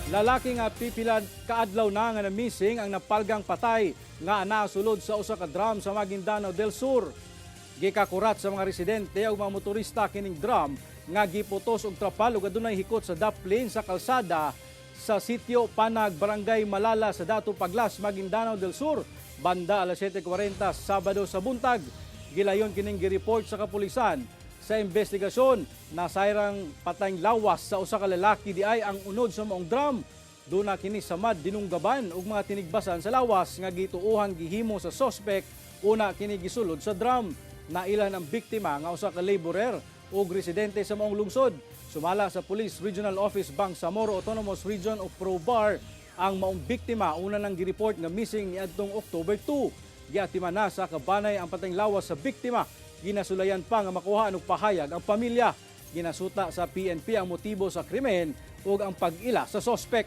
Lalaki nga pipila kaadlaw na nga na-missing ang napalgang patay nga nasulod sa usa ka drum sa Maguindanao del Sur. Gikakurat sa mga residente ug mga motorista kining drum nga giputos og trapal ug adunay hikot sa daplin sa kalsada sa sitio Panag, Barangay Malala sa Datu Paglas, Maguindanao del Sur, banda alas 7:40 Sabado sa buntag. Gilayon kining gireport sa kapulisan. Sa investigasyon, nasayrang patayng lawas sa usa ka lalaki diay ang unod sa maong drum. Duna kini samad dinunggaban ug mga tinigbasan sa lawas nga gituohang gihimo sa sospek una kini gisulod sa drum. Nailan ang biktima nga usa ka laborer ug residente sa maong lungsod. Sumala sa Police Regional Office Bangsamoro Autonomous Region of Probar, ang maong biktima una nang gireport nga missing niadtong October 2. Giatiman na sa kabanay ang patayng lawas sa biktima. Ginasulayan pa nga makuha og pahayag ang pamilya. Ginasuta sa PNP ang motibo sa krimen ug ang pag-ila sa sospek.